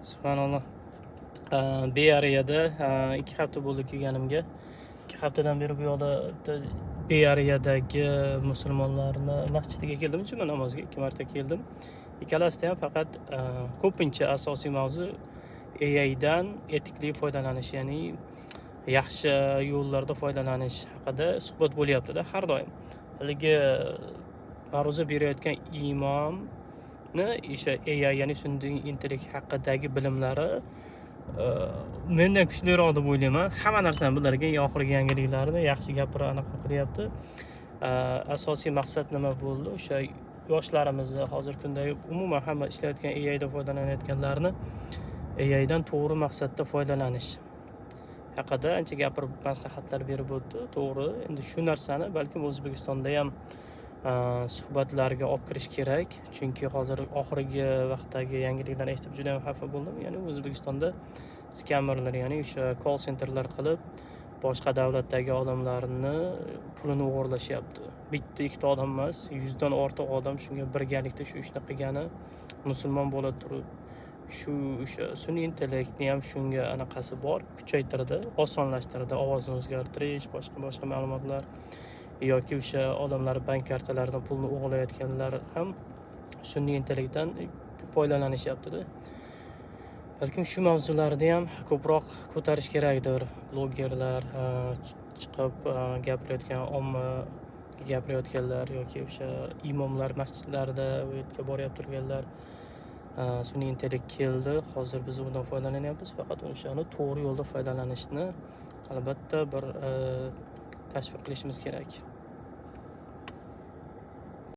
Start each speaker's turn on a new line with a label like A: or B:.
A: Subhanalloh. Bay Areada 2 hafta bo'ldi kelganimga. 2 haftadan beri bu yoqda bitta Bay Areadagi musulmonlarni masjidiga keldim juma namoziga, ikki marta keldim. Ikkalasida ham faqat ko'pincha asosiy mavzu AIdan etikli foydalanish, ya'ni yaxshi yo'llarda foydalanish haqida suhbat bo'lyapti-da har doim. Haligi ma'ruza berayotgan imomni o'sha AI, ya'ni sun'iy intellekt haqidagi bilimlari mendan kuchliroq deb o'ylayman. Hamma narsani bilar ekan, eng oxirgi yangiliklarni yaxshi gapirib, anaqa qilyapti. Asosiy maqsad nima bo'ldi? O'sha yoshlarimizni, hozirgi kunda umuman hamma ishlayotgan, AIdan foydalanayotganlarni AIdan to'g'ri maqsadda foydalanish haqida ancha gapirib, maslahatlar berib o'tdi. To'g'ri, endi shu narsani balkim O'zbekistonda ham suhbatlarga olib kirish kerak. Chunki hozir oxirgi vaqtdagi yangiliklarni eshitib juda ham xafa bo'ldim. Ya'ni O'zbekistonda skammerlar, ya'ni o'sha call centerlar qilib, boshqa davlatdagi odamlarni pulini o'g'irlashyapti. Bitta, ikkita odam emas, 100dan ortiq odam shunga birgalikda shu ishni qilgani, musulmon bo'la turib, shu o'sha sun'iy intellektni ham shunga anaqasi bor, kuchaytirdi, osonlashtirdi, ovozni o'zgartirish, boshqa boshqa ma'lumotlar yoki o'sha odamlar bank kartalaridan pulni o'g'irlayotganlar ham sun'iy intellektdan foydalanishyapti-da. Balkim shu mavzularni ham ko'proq ko'tarish kerakdir. Blogerlar chiqib gapirayotgan, omma gapirayotganlar yoki o'sha imomlar masjidlarda u yerga boryap turganlar, sun'iy intellekt keldi, hozir biz undan foydalanyapmiz, faqat o'shani to'g'ri yo'lda foydalanishni albatta bir tashviq qilishimiz kerak.